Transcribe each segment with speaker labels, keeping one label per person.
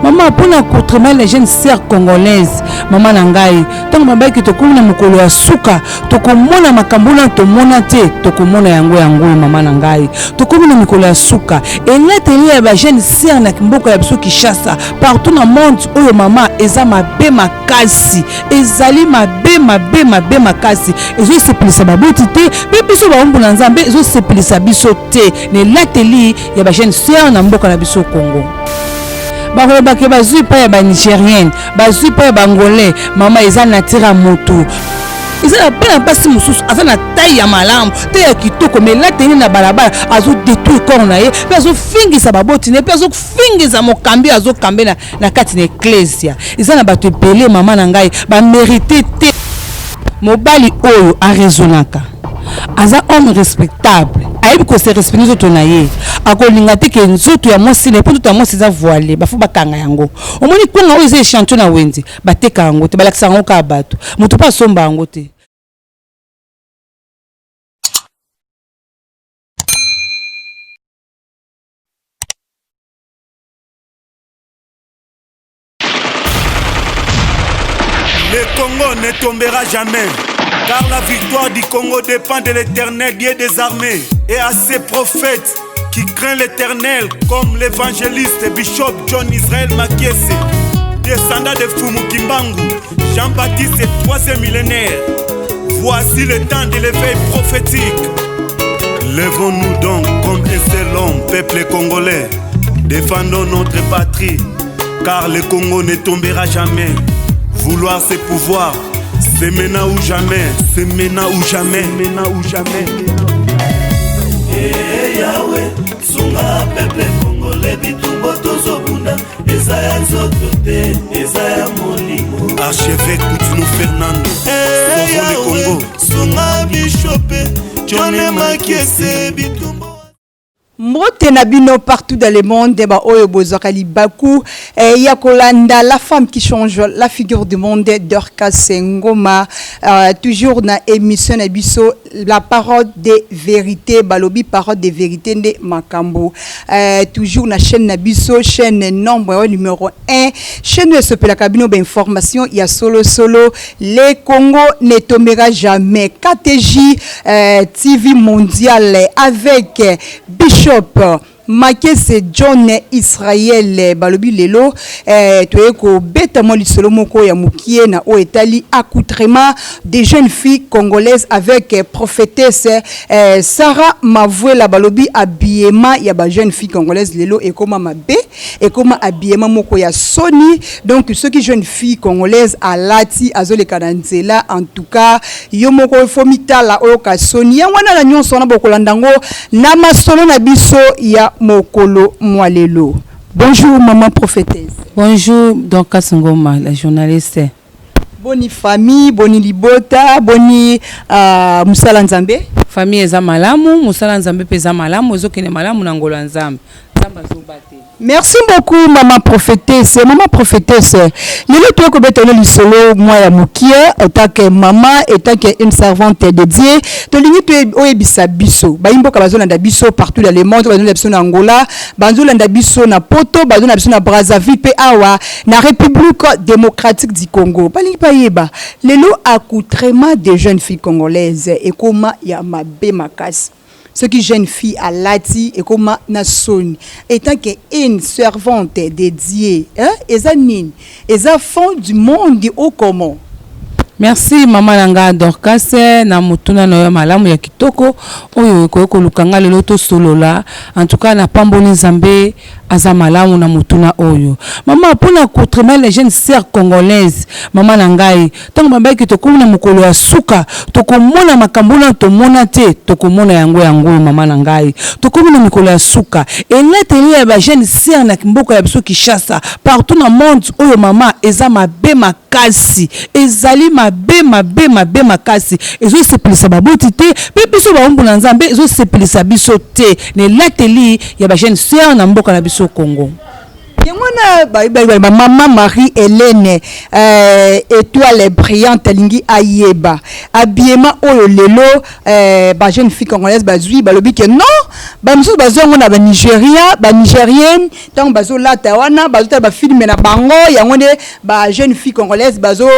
Speaker 1: Mama, mpona accoutrement les jeunes sœurs congolaises, mama na ngai, ntango babaki tokomi na mokolo ya suka, tokomona makambo na tomona te, tokomona yango yango. Mama na ngai, tokomi na mikolo ya suka. Elateli ya bajeune sœur na mboka ya biso Kinshasa, partout na monde oyo, mama, eza mabe makasi, ezali mabe, mabe, mabe makasi. Ezosepelisa baboti te, mpe biso baombo na Nzambe, ezosepelisa biso te na elateli ya bajeune sœur na mboka na biso Congo. Bakolobake bazwi epai ya Banigérienne, bazwi epai ya Bangolais. Mama, eza nature ya motu. Eza na mpe na basi mosusu aza na taille ya malamu te, ya kitoko, mais elateli na balabala azodétruire corps na ye, mpe azofingisa baboti na ye, mpe azofingisa mokambi azokambe na kati na eklesia. Eza na bato ebele, mama na ngai, bamérite te. Mobali oyo araisonnaka, aza homme respectable, ayebi kose respecter nzoto na ye, akolinga te ke nzoto ya mwasi na ye, mpo nzoto ya mwasi eza voile, bafo bakanga yango. Omoni kwanga oyo eza échantillon na wenze, bateka yango te, balakisa yango kaka bato, moto mpo asomba yango te.
Speaker 2: Le Congo ne tombera jamais, car la victoire du Congo dépend de l'Éternel, Dieu des armées, et à ses prophètes qui craignent l'Éternel, comme l'évangéliste Bishop John Israël Makiese, descendant de Fumu Kimbangu, Jean-Baptiste, troisième millénaire. Voici le temps de l'éveil prophétique. Levons-nous donc comme un seul homme, peuple congolais. Défendons notre patrie, car le Congo ne tombera jamais. Vouloir ses pouvoirs, c'est maintenant ou jamais, c'est maintenant ou jamais, maintenant ou jamais.
Speaker 3: Hey Yahweh, sunga peuple congolais, bitumba tozobunda eza ya nzoto te, eza ya molimo.
Speaker 2: Archevêque Coutinho Fernando,
Speaker 3: hey,
Speaker 2: sauvons le
Speaker 3: Yahweh,
Speaker 2: Congo.
Speaker 3: Sunga bishop John Makiese, bitumba.
Speaker 4: Mbote na bino partout dans le monde, ba oyo bozwaka libaku ya kolanda la femme qui change la figure du monde, Dorcas Ngoma, toujours na émission na biso La parole de vérité. Balobi parole de vérité nde makambo, toujours na chaîne na biso, chaîne nombre numéro 1, chaîne oyo esopelaka bino bainformation ya solo solo. Le Congo ne tombera jamais, KTJ TV mondial, avec Bishop Makese John Israel. Balobi lelo toye kobeta mwa lisolo moko ya mokie na oyo etali accoutrement des jeunes filles congolaises avec prophétesse Sarah Mavuela. Balobi habillement ya ba jeune fille congolaise lelo ekoma mabe, ekoma habillement moko ya soni. Donc soki jeune fille congolaise alati, azoleka na nzela, en tout cas yo moko fo mitala, oyoka soni. Yango wana na nyonso wana bokolanda yango na masolo na biso ya mokolo mwa lelo. Bonjour, maman prophétesse.
Speaker 1: Bonjour, Dorcas Ngoma, la journaliste.
Speaker 4: Boni famille, boni libota, boni mosala Nzambe?
Speaker 1: Famille eza malamu, mosala Nzambe mpe eza malamu, ezokende malamu na ngolo ya Nzambe. Nzambe azoba te.
Speaker 4: Merci beaucoup, maman prophétesse. Maman prophétesse, lelo toyei kobeta lisolo mwa ya mokie. En tant que maman, en tant que une servante de Dieu, tolingi oyebisa biso bayimboka bazolanda biso partout dans le monde, bazolanda biso na Angola, bazolanda biso na Poto, bazolanda biso na Brazzaville mpe awa na République démocratique du Congo. Balingi bayeba lelo accoutrement des jeunes filles congolaises ekoma ya mabe makasi. Soki jeune fille alati, ekoma na soni. En tant que une servante de Dieu, hein, eza nini? Eza fin du monde ou comment?
Speaker 1: Merci, mama na nga Dorcas, na motuna na yo malamu ya kitoko oyo ekoki koluka nga lelo tosolola. En tout cas, napamboli Nzambe, aza malamu na motuna oyo. Mama, mpona accoutrement les jeunes sœurs congolaises, mama na ngai, ntango babaki tokomi na mokolo ya suka, tokomona makambo na tomona te, tokomona yango yango. Mama na ngai, tokomi na mikolo ya suka. Elateli ya bajeune sœur na mboka ya biso Kinshasa, partout na monde oyo, mama, eza mabe makasi, ezali mabe, mabe, mabe makasi. Ezosepelisa baboti te, mpe biso baombo na Nzambe, ezosepelisa biso te na elateli ya bajeune sœur na mboka na biso Congo.
Speaker 4: Yango wana, mama Marie Hélène Étoile Brillante alingi ayeba habillement oyo lelo bajeune fille congolaise bazwi. Balobi ke non, bamosusu bazwi yango na Banigéria, Banigérienne. Ntango bazolata wana, bazotala bafilms na bango, yango nde bajeune fille congolaise bazo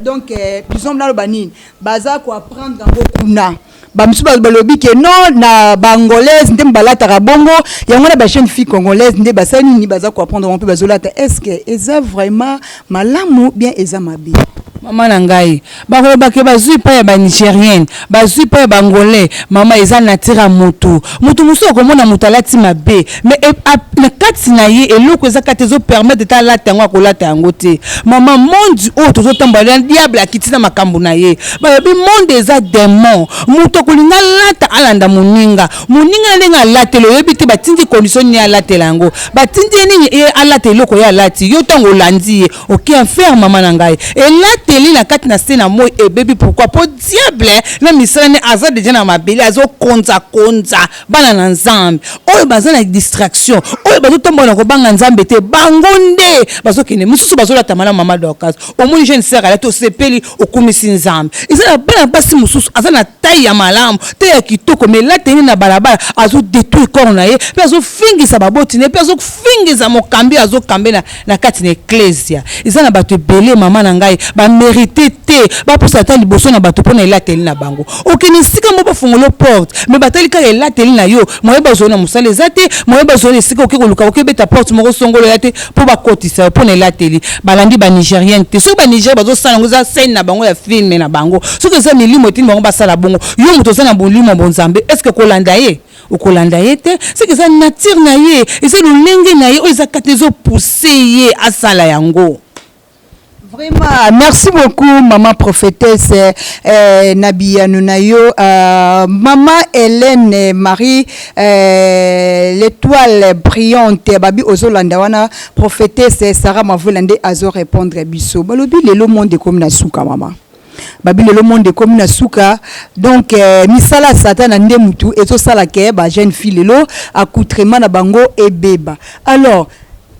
Speaker 4: donc disons naloba nini, baza koapprendre yango kuna. Bamosusu balobi ke non, na Baangolaise nde balataka bongo. Yango na bajeune fille congolaise nde basali nini, baza koapprendre yango mpe bazolata. Est ce que eza vraiment malamu bien, eza mabe?
Speaker 1: Mama na ngai, bakolobake bazwi epai ya Banigérienne, bazwi epai ya Baangolais. Mama, eza nature ya motu. Motu mosusu akomona moto alati mabe, mais na kati na ye eloko eza kati ezopermettre te alata yango, akolata yango te. Mama, monde oyo tozotambola, diable akiti na makambo na ye. Balobi monde eza démon. Moto akolinga alata, alanda moninga. Moninga na ndenge alatela, oyebi te batindi condition nini alatela yango, batindi ye nini ye alata eloko ye alati. Yo ntango olandi ye, oke enfer. Mama na ngai, elateli na kati na se na moi ebebi. Pourquoi? Po diable na misala ne aza deja na mabele, azokonzakonza bana na Nzambe oyo baza na distraction, oyo bazotambola na kobanga Nzambe te. Bango nde bazokende, mosusu bazolata malamu. Mama Dorcas, omoni jeune sœur alati, osepeli, okumisi Nzambe. Eza na bana basi mosusu aza na taille ya malamu te, ya kitoko, mais elateli na balabala, azodétruire corps na ye, mpe azofingisa baboti na ye, mpe azofingisa mokambi azokambe na kati na eklesia. Eza na bato ebele, mama na ngai, bamérite te bapusa ata liboso na bato mpona elateli na bango. Okende esika mo bafongola porte, mais batali kaka elateli na yo, moye bazwa na mosala eza te, moye bazwa na esika oke koluka, okebeta porte moko songolo ya te mpo bakotisa yo mpona elateli. Balandi Banigérienne te. Soki Banigérien bazosala yango, eza scène na bango ya film na bango. Soki eza milimo etindi bango basala bongo, yo moto oza na bolimo bonzambe, est ce que kolanda ye, okolanda ye te? Soki eza nature na ye, eza lolenge na ye oyo eza kati, ezopousse ye asala yango.
Speaker 4: Vraiment, merci beaucoup, maman prophétesse Nabiyano na yo, maman Hélène Marie L'étoile Brillante. Babi ozolanda wana, prophétesse Sarah Mavola nde azo répondre biso. Balobi lelo monde ekomi na suka, mama. Babi lelo monde ekomi na suka, donc misala Satana nde mutu ezosala ke ba jeune fille lelo accoutrement na bango ebeba. Alors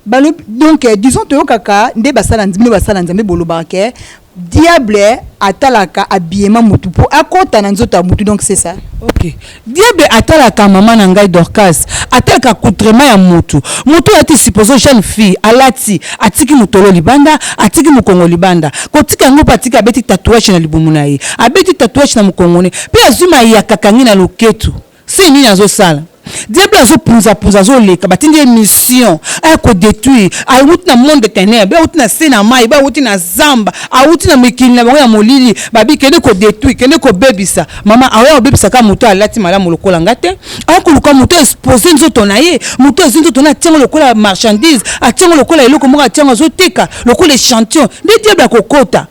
Speaker 4: balobi donc disons toyokaka nde basala bino, basala Nzambe, bolobaka ke diable atalaka habillement mutu mpo akɔta na nzoto ya mutu, donc c'est ça?
Speaker 1: Ok, diable atalaka, mama na ngai Dorcas, atalaka accoutrement ya mutu. Mutu oyo ati, suppose jeune fille alati, atiki motolo libanda, atiki mokongo libanda, kotika yango mpe atiki, abeti tatouage na libumu na ye, abeti tatouage na mokongo ne, mpe azwi mayaka kangi na loketu. Se nini azosala? Diable azopunzapunza, azoleka. Batindi ye mission aya kodétruire. Awuti na monde ténèbre, awuti na se na mai, awuti na zamba, awuti na mikili na bango ya molili. Babi kende kodétruire, kende kobebisa. Mama, aoya kobebisaka moto alati malamu lokola nga te. Aya koluka moto expose nzoto na ye, moto azwi nzoto na atiango lokola marchandise, atiango lokola eloko moko, atiango azoteka lokola échantillon. Nde diable akokota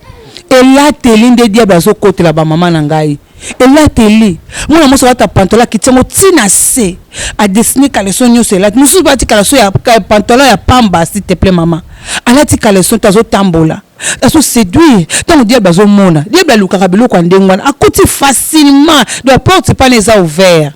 Speaker 1: elateli, nde diable azokotela bamama na ngai elateli. Mwana mwasi alata pantalon, akiti yango ntina se, adessine caleçon nyonso elati. Mosusu balati caleçon ya pantalon ya pamba. S'il te plaît, mama, alati caleçon te, azotambola, azoséduire. Ntango diable azomona, diable alukaka biloko ya ndenge wana, akoti facilement. Donc porte pana eza ouvert,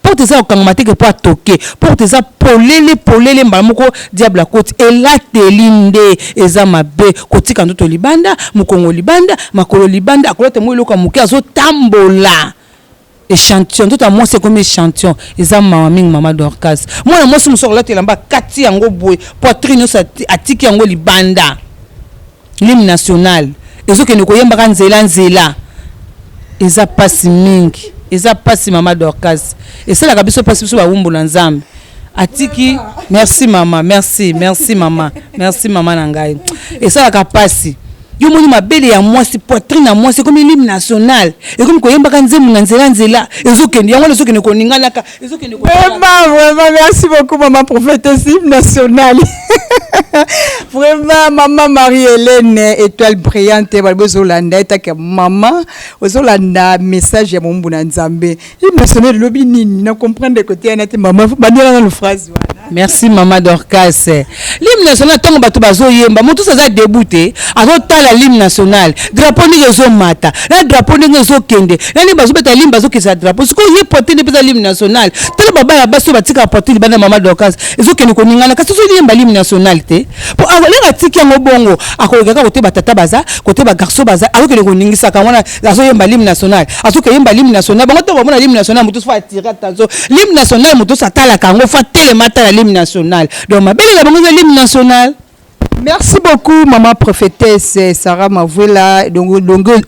Speaker 1: porte eza kokangama teke mpo atoke, porte eza polele polele, mbala moko diable akoti. Elateli nde eza mabe, kotika nzoto libanda, mokongo libanda, makolo libanda, akolata mo eloko ya moke, azotambola échantillon. Nzoto ya mwasi ekomi échantillon. Eza mawa mingi, mama Dorcas. Mwana mwasi mosusu akolata elamba, akati yango boye, poitrine nyonso atiki yango libanda, l'hymne national ezokende koyembaka nzela nzela. Eza mpasi mingi, eza mpasi, mama Dorcas. Esalaka biso mpasi, biso bawumbu na Nzambe atiki. Merci mama, merci, merci mama, merci mama na ngai. Esalaka mpasi. Yo moni mabele ya mwasi, poitrine ya mwasi ekomi l'hymne national, ekomi koyembaka nzembo na nzela nzela, ezokende yango wana, ezokende koninganaka, ezokende.
Speaker 4: Vraiment, vraiment, merci beaucoup, maman prophétesse nationale. Vraiment, maman Marie-Hélène, Étoile Brillante, balobi ozolanda etake mama, ozolanda message ya mombu na Nzambe. Hymne national elobi nini? Na comprendre côté yana te, mama, bandela nanu phrase wana.
Speaker 1: Merci mama Dorcas. L'hymne national ntango bato bazoyemba moto mosusu aza debout te, azotala l'hymne national, drapeau ndenge ezomata na drapeau ndenge ezokende na ndenge bazobeta l'hymne, bazokisa drapeau. Sikoyo ye poitrine mpe eza l'hymne national. Tala babaya basi oyo batikaka poitrine libanda, mama Dorcas, ezokende koningana, kasi ozoyemba l'hymne national te. Po ndenge atiki yango bongo, akoyoka kaka kote batata baza kote, bagarçon baza, azokende koningisaka wana, azoyemba l'hymne national, azokeyemba l'hymne national. Bango ntango bamona l'hymne national, moto faut attirer attention. L'hymne national, moto oso atalaka yango, faut atelema atala l'hymne national. Donc mabele na bango eza l'hymne national.
Speaker 4: Merci beaucoup, maman prophétesse Sarah Mavuela. Donc,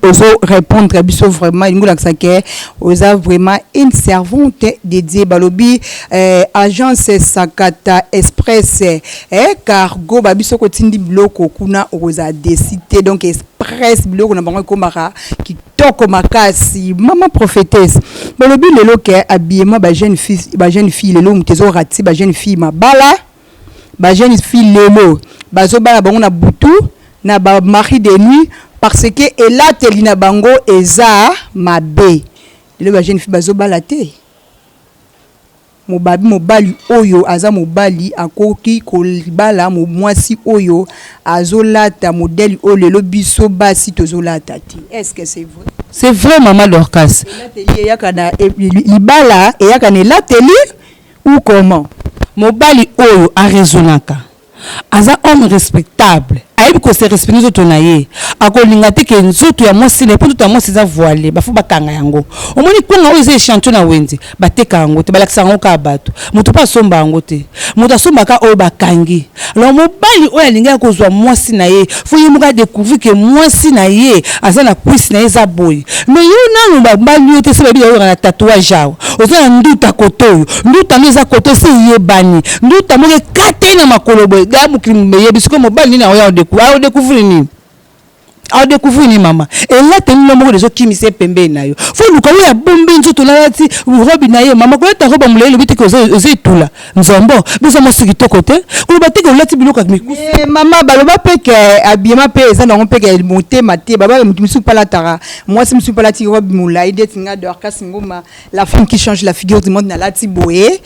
Speaker 4: ozo répondre biso vraiment, ngulakisa ke oza vraiment une servante dédiée. Balobi agence Sakata Express cargo babiso kotindi biloko kuna, okoza décidé. Donc express biloko na bango ekomaka kitoko makasi. Maman prophétesse, balobi lelo ke habillement ba jeune fille lelo, moto ezorati ba jeune fille mabala, ba jeune fille lelo bazobala bango na butu na bamari de nuit, parce que elateli na bango eza mabe. Lelo ba jeune fille bazobala te. Mobabi mobali oyo aza mobali akoki kobala mwasi oyo azolata modèle oyo lelo biso basi tozolata te. Est-ce que c'est vrai?
Speaker 1: C'est vrai, mama Dorcas.
Speaker 4: Elateli eyaka na libala, eyaka na elateli ou comment?
Speaker 1: Mobali oyo araisonnaka, aza homme respectable, ayebi kose respecter nzoto na ye, akolinga te ke nzoto ya mwasi na ye, mpo nzoto ya mwasi eza voile, bafo bakanga yango. Omoni kwanga oyo eza échantillon na wenze, bateka yango te, balakisaka yango kaka bato, moto mpo asomba yango te, moto asombaka oyo bakangi. Alors mobali oyo alingi kozwa mwasi na ye, faut ye moko adécouvrir ke mwasi na ye aza na cuisse na ye eza boye. Mais yo nanu babali yo te, se bayebi oyoka na tatouage awa, oza na nduta kote oyo, nduta ngo eza kote se eyebani, nduta moko ekateli na makolo boye, ga mokili meyebi. Sikoyo mobali nini aoya odécouvrir nini? Aodécouvrir nini, mama? Elateli no moko ezokimisa ye pembeni na yo. Faut luka oyo abombi nzoto, nalati robe na ye. Mama, kolata robe molai elobi teke oza etula nzombo biso mwasi kitoko te. Koloba teke olati biloko ya mikusu.
Speaker 4: Mama, baloba mpe ke habillement mpe eza nango mpe ke motema te. Baba moto mosusu mpe alataka, mwasi mosusu mpe alati robe molai ndeti nga Dorcas Ngoma, la femme qui change la figure du monde. Nalati boye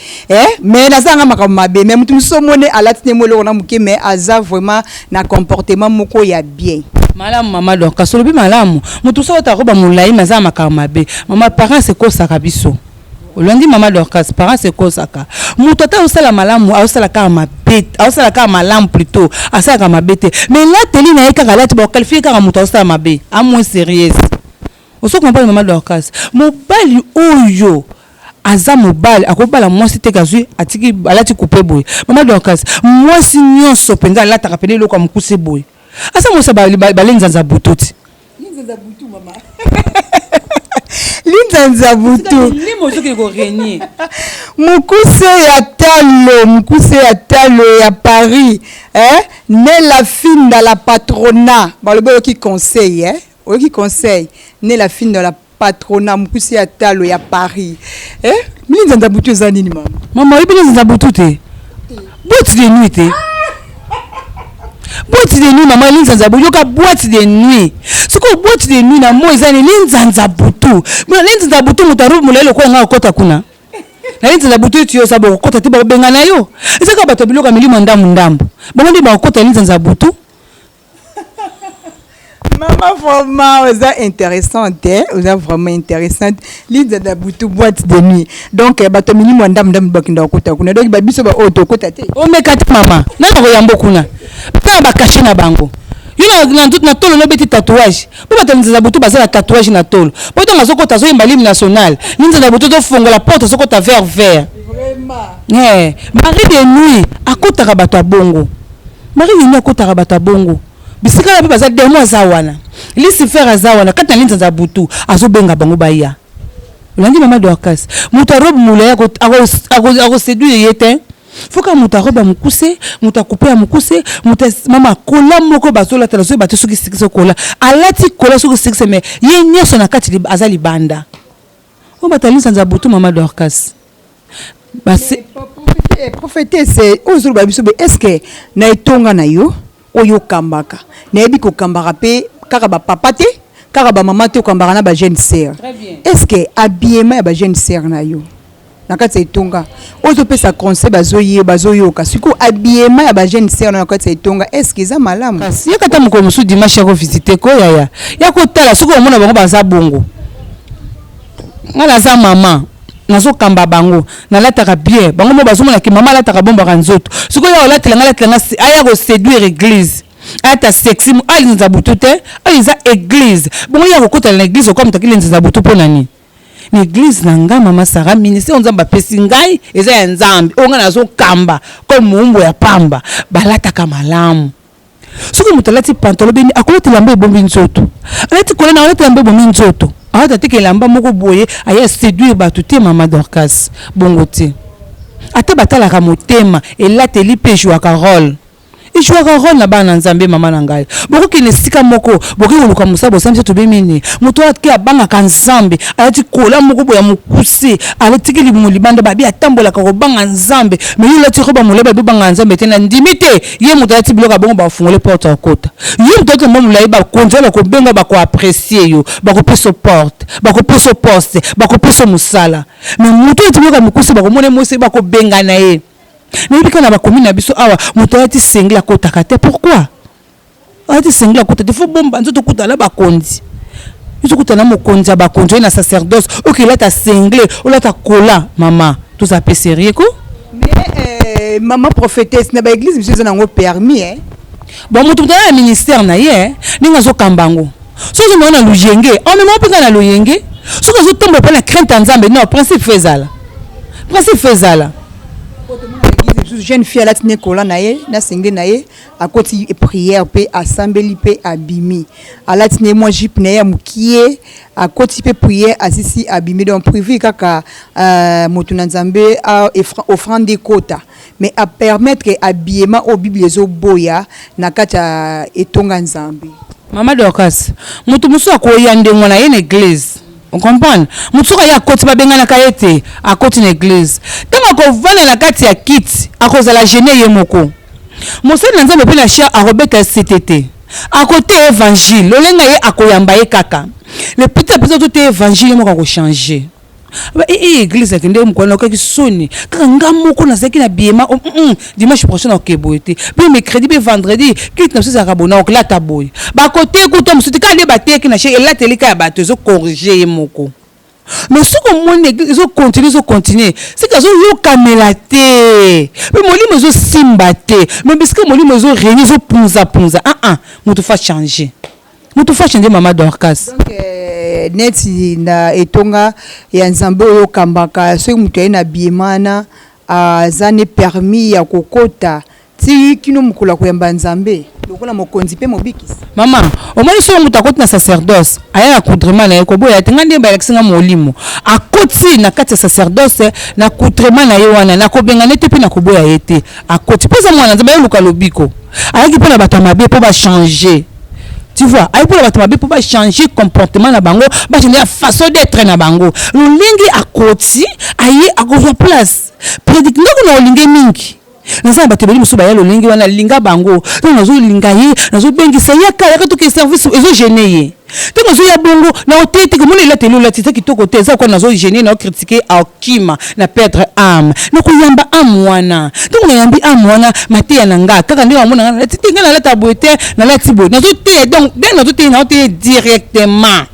Speaker 4: mais nazanga makambo mabe. Mais moto mosusu omoni alati ne mo eloko na moke, mais aza vraiment na comportement moko ya bien.
Speaker 1: Malamu, mama Dorcas, olobi malamu. Moto soki ota robe molai mais aza na makambo mabe, mama, apparence ekosaka biso. Olandi, mama Dorcas? Apparence ekosaka moto. Ata osala malamu, aosala kaka mabe, aosala kaka malamu plutôt, asalaka mabe te, mais elateli na ye kaka alati, baqualifier kaka moto aosala mabe, a moins sérieuse. Ozo comprendre, mama Dorcas? Mobali oyo aza mobali akobala mwasi te kazwi atiki alati coupe boye. Mama Dorcas, mwasi nyonso mpenza alataka pene eloko ya mokuse boye, aza mwasi balenzanza butu ti.
Speaker 4: Linzanza butu.
Speaker 1: Limo ozokende korenier.
Speaker 4: Mokuse ya talo, mokuse ya talo ya Paris, ne la finda la patrona. Balobi oyoki conseil, oyoki conseil, ne la finda la patrona, mokuse ya talo ya Paris. Linzanza butu eza nini, mama?
Speaker 1: Mama, oyebi linzanza butu te? Boîte de nuit te, boîte de nuit, mama. Linzanza, boyoka boîte de nuit. Sikoyo boîte de nuit na mo eza nini? Linzanza butu. Linzanza butu, moto arobe molai lokola nga akota kuna na linzanza butu eti yo oza bokokota te, bakobenga na yo. Eza kaka bato ya biloko ya milimo ndambu ndambu, bango nde bakokota linzanza butu.
Speaker 4: Mama, vraiment oza intéressante, oza vraiment intéressante. Linzanza butu, boîte de nuit, donc bato milimo ya ndambu ndambu bakenda kokota kuna. Donc babiso baoyo tokota te.
Speaker 1: Omeka te, mama. Nani bakoyambo kuna? Tala bacachet na bango. Yo na tolo nobeti tatouage, mpo bato ya linzanza butu baza na tatouage na tolo, mpo ntango azokota azoyemba l'hymne national, linzanza butu azofongola porte, azokota vert vert. Mari de nuit akotaka bato ya bongo. Mari de nuit akotaka bato ya bongo. Bisika wana mpe baza, démon aza wana, Lucifer aza wana kati na linzanza butu, azobenga bango baya. Olandi, mama Dorcas? Moto arobe molai akoséduire ye te. Foka moto arobe ya mokuse, moto akupe ya mokuse, moto mama kola moko bazolatala, soki bato soki sikisi kola alati kola soki sikisi, mais ye nyonso na kati aza libanda. Oyo bato ya linzanza butu, mama Dorcas.
Speaker 4: Prophétesse, oyo ozoloba biso be, est ce que na etonga na yo oyo okambaka, nayebi kokambaka mpe kaka bapapa te, kaka bamama te, okambaka na bajeune sœur, est ce que habillement ya bajeune sœur na yo? Na kati ya etonga oyo ozopesa conseil, bazoye bazoyoka sikoyo habillement ya bajeune sœur na kati ya etonga, est ce que eza malamu?
Speaker 1: Kasi yaka ata mokolo mosusu dimanche ya kovisite ko yaya, ya kotala soki omona bango baza bongo. Nga naza mama, nazokamba bango, nalataka bien. Bango mo bazomona ke mama alataka, bombaka nzoto. Sikoyo ya olatela nga, alatela nga, aya koséduire église, ayata sexy, alinza butu te. Oyo eza église bongo, ya kokotala na église okwa moto akilinza butu mpo na nini? Na église na nga, mama Sara, ministère Nzambe apesi ngai eza ya Nzambe oyo ngai nazokamba comme moumbo ya pamba. Balataka malamu. Soki moto alati pantalon beni, akolata elamba ebombi nzoto. Alati collant, alati elamba ebombi nzoto. Alata teke elamba moko boye aya séduire bato te. Mama Dorcas, bongo te. Ata batalaka motema, elateli mpe ejwaka rôle, ejwaka rôle na bana na Nzambe. Mama na ngai, bokokende esika moko, bokoki koluka mosala, bosala biso tobe. Moto ake abangaka Nzambe, alati collant moko boye ya mokuse, alatiki libumu libanda, babi atambolaka kobanga Nzambe. Mais ye olati robe molai, babi obangaka Nzambe te. Na ndimi te. Ye moto alati biloko ya bongo, bafungole porte akota. Ye moto alati mwa molai, bakonzi oyo bakobenga, bakoapprécier yo, bakopesa porte, bakopesa poste, bakopesa mosala. Mais moto alati biloko ya mokuse, bakomona mosi, bakobengana ye. Nayebi kaka na bakomi na biso awa, moto alati singlet akotaka te. Pourquoi alati singlet akota te? Faut bomba nzoto, okutana na bakonzi. Ozokutana na mokonzi ya bakonzi oye na sacerdoce, oke elata singlet, olata collant. Mama, toza pe sérieux ko.
Speaker 4: Mais mama prophétesse, na baéglise biso eza nango permis, eh?
Speaker 1: Bon, moto aza na ministère na ye, ndenge azokamba yango. Soki ozomona na luyenge, omema mpenza na luyenge. Soki azotombola mpe na crainte ya Nzambe, non, principe faut ezala, principe faut ezala.
Speaker 4: Église mosusu, jeune fille alati ne collant na ye na singlet na ye, akoti prière mpe asambeli mpe abimi. Alati ne mwa jupe na ye ya mokie, akoti mpe prière, asisi, abimi. Donc privé kaka moto na Nzambe offrande ekota, mais apermettre habillement oyo Bible ezoboya na kati ya etonga Nzambe.
Speaker 1: Mama Dorcas, moto mosusu akoya ndenge na ye na église, ocomprendre? Moto soki aye akoti, babenganaka ye te. Akoti na église, ntango akovanda na kati ya kiti, akozala gêné ye moko. Mosali na Nzambe mpe na chaire akobeta sete te, akote évangile lolenga ye, akoyamba ye kaka. Le petit apesa to te évangile, ye moko akochange. Église akende mokolo, nakokaki soni kaka nga moko nazalaki na biema. Dimanche prochain nakoke boye te, mpe mercredi mpe vendredi kiti na biso ezalaka boye, nakokolata boye. Bakote kuta mosusu te, kaka nde bateki na chaire, elateli kaka ya bato, ezocorriger ye moko. Mais soki omoni ezocontinue, ezocontinue, seke azoyokamela te mpe molimo ezosimba te. Mais bisika molimo ezorégner, ezopunzapunza, aa moto faut changer, moto faut changer, mama Dorcas.
Speaker 4: Donc neti na etonga ya Nzambe oyo okambaka, soki moto aye na biema wana, aza ne permis ya kokota ti kino mokolo ya koyamba Nzambe lokola mokonzi mpe mobikisi?
Speaker 1: Mama, omoni, soki moto akoti na sacerdoce, aya na accoutrement na ye, koboya te. Ngai nde balakisi nga molimo, akoti na kati ya sacerdoce na accoutrement na ye wana, nakobengana te mpe nakoboya ye te. Akoti mpo eza mwana Nzambe, ayoluka lobiko. Ayaki mpo na bato ya mabe mpo bachange, tu vois? Ayi mpona bato mabe mpo bachange comportement na bango, bachange ya façon d'être na bango. Lolenge akoti, aye akozwa place prédique ndako na olinge mingi. Naza na bato ebele mosusu baya lolenge wana, alinga bango. Ntango nazolinga ye, nazobengisa, yaka, yaka toke service, ezogêner ye. Ntango azoya bongo na oteye te, komona elateli olati eza kitoko te, eza kwa nazogêner, naocritiquer, akima na perdre âme. Nakoyamba âme wana. Ntango nayambi âme wana, mateya na nga kaka nde bamona nga nalati te. Nga nalata boye te, nalati boye, nazoteya. Donc ndenge nazoteya, naoteya directement.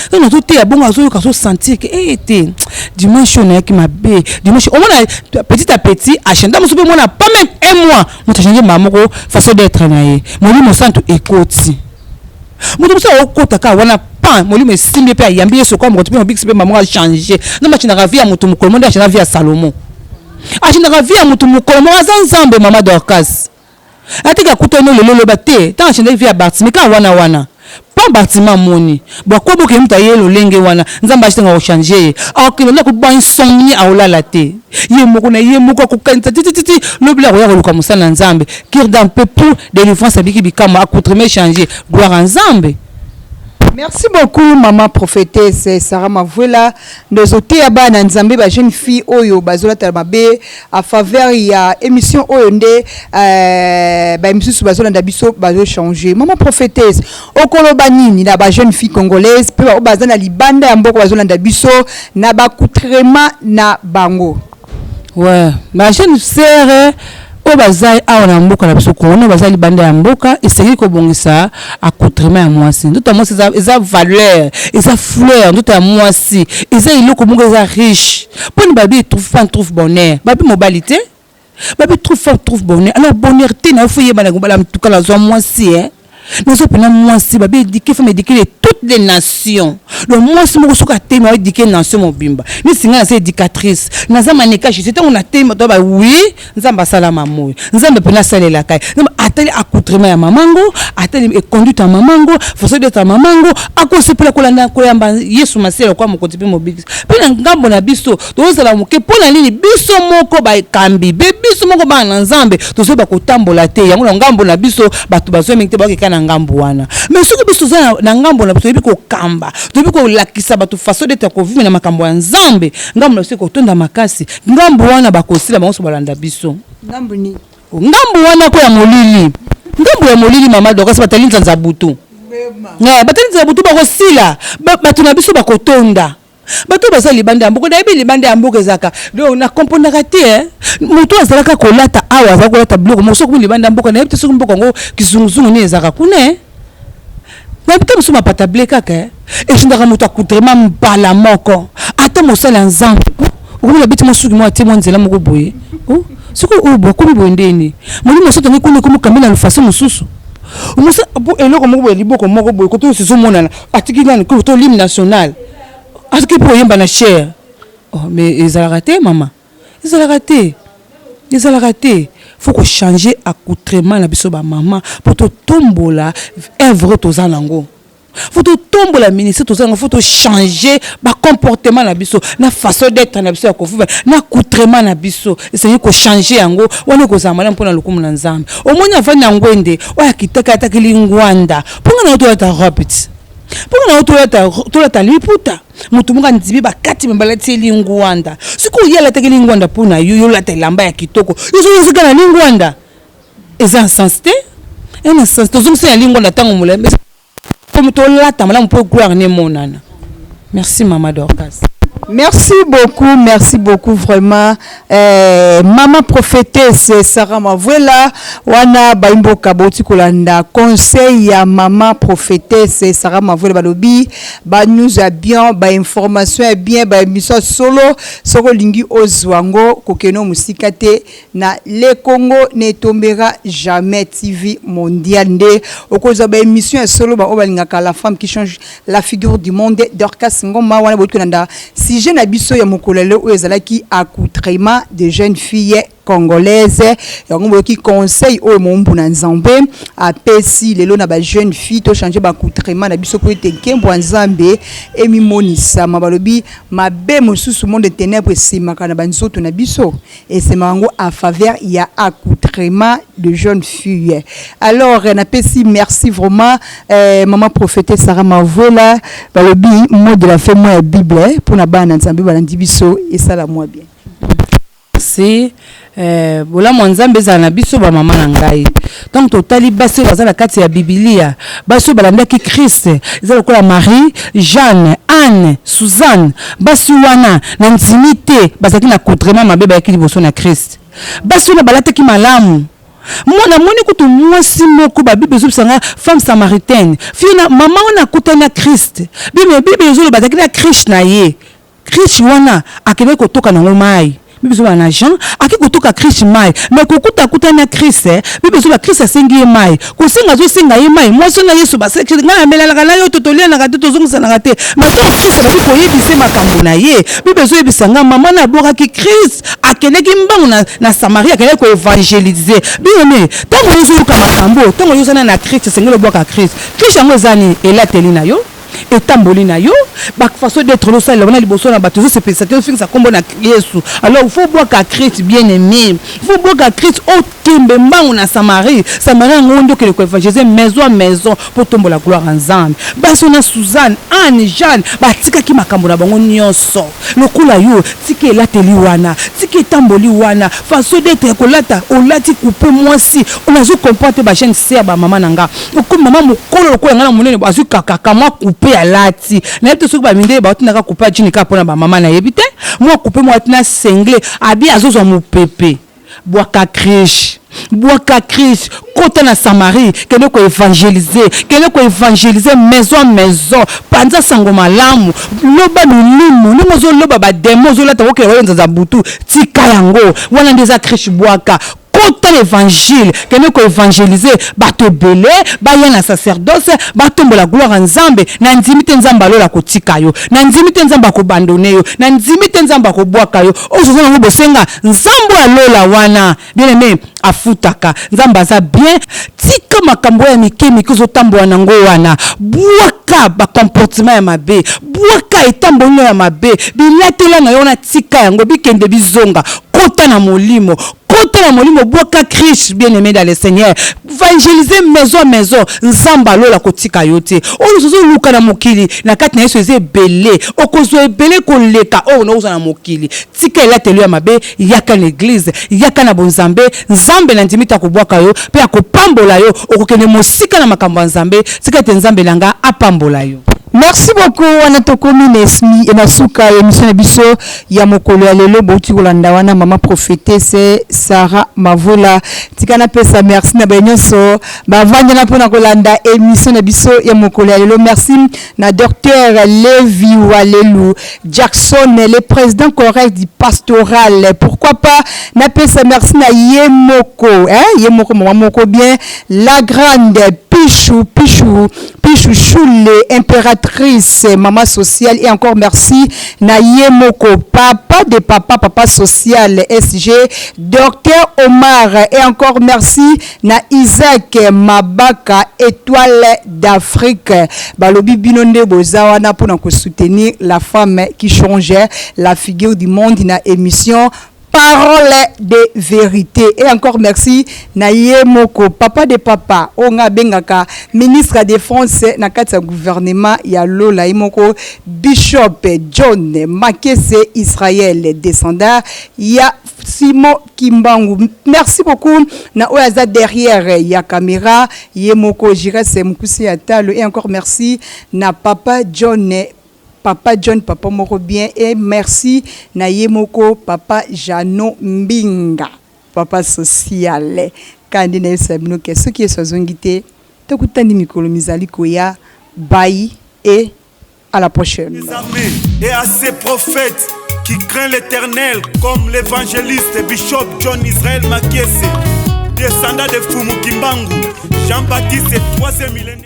Speaker 1: Ntango nazoteya bongo, azoyoka, azosentir ke e te, dimanche oyo nayaki mabe. Dimanche omona petit à petit achange mosusu mpe omona pas même un mois, moto achange mbala moko façon d'être na ye. Molimo Santu ekoti moto mosusu, akokota kaka wana pan, molimo esimbi mpe ayambi Yesu kwa moto mpe mobikisi, mpe mamo achange. Nzambe achangeaka vie ya moto mokolo mo nde achange vie ya Salomo, achangeaka vie ya moto mokolo moko. Aza Nzambe, mama Dorcas. Atiki akutani lelo, oloba te. Ntango achangeaki vie ya Bartime kaka wana wana mpo Bartime amoni bwakwa boke, moto aye lolenge wana, Nzambe acitanga kochange ye. Akokende ndako ba insomnie, aolala te, ye moko na ye moko akokanisa titititi. Lobi akoya koluka mosala na Nzambe, cure d'âme mpe pour délivrance, abiki bikamwa, accoutrement change, gloire ya Nzambe.
Speaker 4: Merci beaucoup maman prophetesse Sarah Mavuela ndozoteya bana Nzambe ba jeune fille oyo bazolatala mabe à faveur ya émission oyo nde ba misusu bazolanda biso bazo changer. Maman prophetesse, okoloba nini na ba jeune fille congolaise pe ba baza na libanda ya mboka bazolanda biso na ba accoutrement na bango?
Speaker 1: Ouais, ba jeune sœur oyo baza awa na mboka na biso Congo, na baza libanda ya mboka, esengeli kobongisa accoutrement ya mwasi. Nzoto ya mwasi eza valeur, eza fleur. Nzoto ya mwasi eza eloko moko eza riche. Mponi babi trouve femme trouve bonheur, babi mobali te, babi trouve femme trouve bonheur. Alors bonheur te na yo, faut yeba na kobala mtuka, nazwa mwasi, nazo mpena mwasi. Babi éduquer femme, éduquer de toutes les nations. Donc mwasi moko soki atemi, aéduquer nation mobimba. Nisi ngai naza éducatrice, naza maneka jésus. Ntango natemi, bato ba oui, Nzambe asala mamoyo, Nzambe mpena asalelaka ye. Nzambe atali accoutrement ya mamango, atali conduite ya mamango, façon d'être ya mamango, akosepela kolanda koyamba Yesu Masiya lokola mokonzi mpe mobikisi. Mpe na ngambo na biso tozala moke. Mpo na nini? Biso moko bakambi be, biso moko bana na Nzambe, tozoyeba kotambola te. Yango na ngambo na biso bato bazwa mingi te, bakeka na ngambo wana. Mais soki biso toza na ngambo na biso, toyebi kokamba, toyebi kolakisa bato façon d'être ya kovivre na makambo ya Nzambe, ngambo na biso ekotonda makasi. Ngambo wana bakosila bango so balanda biso.
Speaker 4: Ngambo nini?
Speaker 1: Ngambo wana ko ya molili, ngambo ya molili, mama Dorcas. Batali nzanza butu, batali nzanza butu, bakosila. Bato na biso bakotonda. Bato baza libanda ya mboka, nayebi libanda ya mboka ezalaka. Donc nakompondaka te, moto azalaka kolata awa, azalaka kolata biloko moko. Soki libanda ya mboka, nayebi te soki mboka yango kizunguzungu nini ezalaka kuna. Nayebi te, mosusu mapata ble kaka esindaka moto accoutrement mbala moko. Ata mosala ya Nzambe, okomona beti mosuki moko, atie mwa nzela moko boye. Soki oyo boye akomi boye, ndeni molimo mosusu atangi kuna, ekomi kambi na façon mosusu. Eloko moko boye, liboko moko boye, koto nyonso ezomonana. Atiki nani to l'hymne national, atiki mpo oyemba na chaire. Oh, mais ezalaka te, mama, ezalaka te, ezalaka te. Faut kochanger accoutrement na biso bamama mpo totombola œuvre toza nango, faut totombola ministère toza nango, faut tochanger bacomportement na biso, na façon d'être na biso ya kovivre, na accoutrement na biso. Esengeli kochanger yango wana, ekozala malamu mpona lokumu na Nzambe. Omoni avandi na ngwende oyo akitaki, atakeli ngwanda. Mponga na yo tolata robe ti, mponga na yo tolata liputa. Motu moko andimi bakati me balati ye lingwanda. Sikoyo ye alataki lingwanda mpo na yo, yolata elamba ya kitoko, yo na lingwanda eza sens te, ena sens. Tozongisa ya lingwanda ntango molai, tolata malamu mpo gloire ne emonana. Merci, mama Dorcas.
Speaker 4: Merci beaucoup, merci beaucoup vraiment. Maman prophétesse Sarah Mavuela, wana baimboka boti kolanda conseil ya maman prophétesse Sarah Mavuela. Balobi ba news ya bien, ba information ya bien, ba émission solo, soko lingi ozwango kokeno musika te na Le Congo ne tombera jamais TV mondial nde okozwa ba émission ya solo. Ba oyo balingaka la femme qui change la figure du monde, Dorcas Ngoma. Wana boyoki kolanda sujet na biso ya mokolo lelo oyo ezalaki accoutrement de jeunes filles congolaise. Yango boyoki conseil oyo mombu na Nzambe apesi lelo na bajeune fille: tochange baaccoutrement na biso po ete nkembo ya Nzambe emimonisama. Balobi mabe mosusu monde ténèbre esemaka na banzoto na biso, esemaka yango en faveur ya accoutrement de jeune fille. Alors napesi merci vraiment maman prophétesse Sarah Mavuela. Balobi mot de la fin mwa ya Bible mpona bana na Nzambe balandi biso, esala mwa bien.
Speaker 1: Merci. Bolamu ya Nzambe ezala na biso bamama na ngai. Ntango totali basi oyo baza na kati ya Bibilia, basi oyo balandaki Christ, eza lokola Marie, Jeanne, Anne, Suzanne. Basi wana na ndimi te bazalaki na accoutrement mabe. Bayaki liboso na Christ, basi wana balataki malamu. Namoni kutu mwasi moko, babible ezobisanga femme samaritaine, fille na mama wana akutani na Christ. Bible ezoloba azalaki na cruche na ye. Cruche wana akendaki kotoka nango mai. Bible ezoba na Jean, aki kotoka cruche mai, mais kokuta akutani na Christ. Bible ezoba Christ asengi ye mai. Kosenga, azosenga ye mai, mwasi wana Yesu baseki: "Ngai namelalaka na yo to, tolianaka te, tozongisanaka te." Mais ntango Christ abaki koyebisa makambo na ye, Bible ezoyebisa nga mama na abwakaki Christ, akendeki mbangu na Samarie, akendaki koévangéliser. Bino ne ntango ozoyoka makambo, ntango ozana na Christ, esengeli obwaka Christ. Christ yango eza nini? Elateli na yo. Etamboli na yo, ba façon d'être ozosalela wana liboso na bato ezosepelisa te, ozofingisa nkombo na Yesu. Alors faut bwaka Christ, bien aimé, faut bwaka Christ, okembe mbangu na Samarie. Samarie yango nde okende koevangelize maison à maison mpo tombola gloire ya Nzambe. Basi na Suzanne, Anne, Jeanne batikaki makambo na bango nyonso. Lokola yo, tika elateli wana, tika etamboli wana, façon d'être ya kolata, olati coupe mwasi, nazo comprendre te. Ba jeune sœur, bamama na nga, okomi mama mokolo lokola nga na monene, azwi kaka mwa coupe alati. Nayebi te soki bamindele baotindaka coupe ya jean kaka mpona bamama, nayebi te. Mwa coupe moko alati na singlet abi azozwa mopepe. Bwaka crise, bwaka crise, kota na Samarie, kende koevangelize, kende koevangelize maison maison, panza sango malamu, loba milimo. Ndenge ozoloba bademo, ozolata kokende oyo nzanza butu, tika yango wana nde eza crise. Bwaka, kota na évangile, kende koevangelize bato ebele baya na sacerdoce, batombola gloire ya Nzambe. Na ndimi te Nzambe alola kotika yo, na ndimi te Nzambe akobandone yo, na ndimi te Nzambe akobwaka yo. Oyo oza nango bosenga, Nzambe alola wana, bien aimé, afutaka. Nzambe aza bien. Tika makambo ya mike mike ozotambola nango wana, bwaka bacomportement ya mabe, bwaka etamboli ya mabe, bilatela na yo wana, tika yango bikende bizonga. Kota na molimo, kota na molimo, bwaka Christ, bien aimé dans le Seigneur, évangéliser maison maison. Nzambe alola kotika yo te. Oyo ozoluka na mokili, na kati na Yesu eza ebele, okozwa ebele koleka oyo nakozwa na mokili. Tika elatelo ya mabe, yaka na église, yaka na bonzambe. Nzambe na ndimi te akobwaka yo mpe akopambola yo, okokende mosika na makambo ya Nzambe. Tika ete Nzambe na nga apambola yo.
Speaker 4: Merci beaucoup. Wana tokomi na esmi na suka ya émission na biso ya mokolo ya lelo. Bouti kolanda wana mama prophétesse Sarah Mavola. Tika napesa merci na baye nyonso bavandela mpona kolanda émission na biso ya mokolo ya lelo. Merci na docteur Levi Walelu Jackson, le président correct du pastoral. Pourquoi pas napesa merci na ye moko, hein? Ye moko, mama moko bien, la grande Pichou Pichou Pichou Choule, impératrice, maman sociale. Et encore merci na ye moko, papa de papa, papa social SG, docteur Omar. Et encore merci na Isaac Mabaka, étoile d'Afrique. Balobi bino nde boza wana mpona kosoutenir la femme qui change la figure du monde na émission Parole de vérité. Et encore merci na ye moko, papa de papa, oyo nga abengaka ministre ya défense na kati ya gouvernement ya lola, ye moko bishop John Makese Israël, descendant ya Simon Kimbangu. Merci beaucoup na oyo aza derrière ya caméra, ye moko Jirese Mukusi ya talo. Et encore merci na papa John, papa John, papa moko bien. Et merci na ye moko papa Jano Mbinga, papa social. Kandi nayebisa bino ke soki Yesu azongi te, tokutani mikolo mizali koya. Bye et à la prochaine.
Speaker 2: Les armées et à ses prophètes qui craint l'Éternel comme l'évangéliste Bishop John Israël Makiese, descendant de Fumu Kimbangu, Jean-Baptiste, troisième millénaire.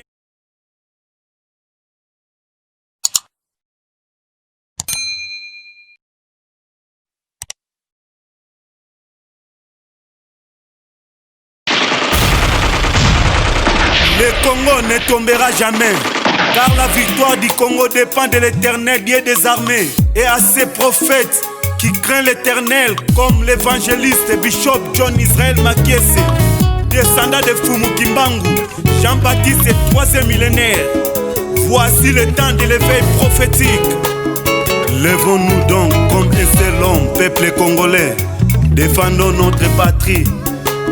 Speaker 2: Le Congo ne tombera jamais, car la victoire du Congo dépend de l'Éternel Dieu des armées et à ses prophètes qui craint l'Éternel comme l'évangéliste Bishop John Israël Makiese, descendant de Fumu Kimbangu, Jean-Baptiste, troisième millénaire. Voici le temps de l'éveil prophétique. Levons-nous donc comme un seul homme, peuple congolais. Défendons notre patrie,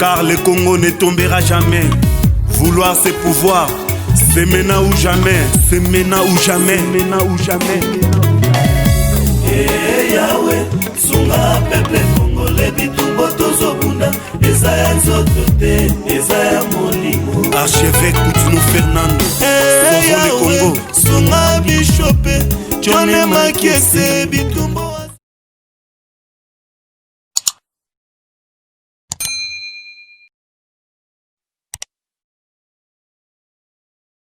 Speaker 2: car le Congo ne tombera jamais. Vouloir ses pouvoirs, c'est maintenant ou jamais, c'est maintenant ou jamais, maintenant ou jamais.
Speaker 3: Hey Yahweh, sunga peuple congolais, bitumba tozobunda eza ya nzoto te, eza ya molimo.
Speaker 2: Archevêque Coutinho Fernando,
Speaker 3: hey,
Speaker 2: sauvons le
Speaker 3: Yahweh,
Speaker 2: Congo.
Speaker 3: Sunga bishop John Makiese, bitumba.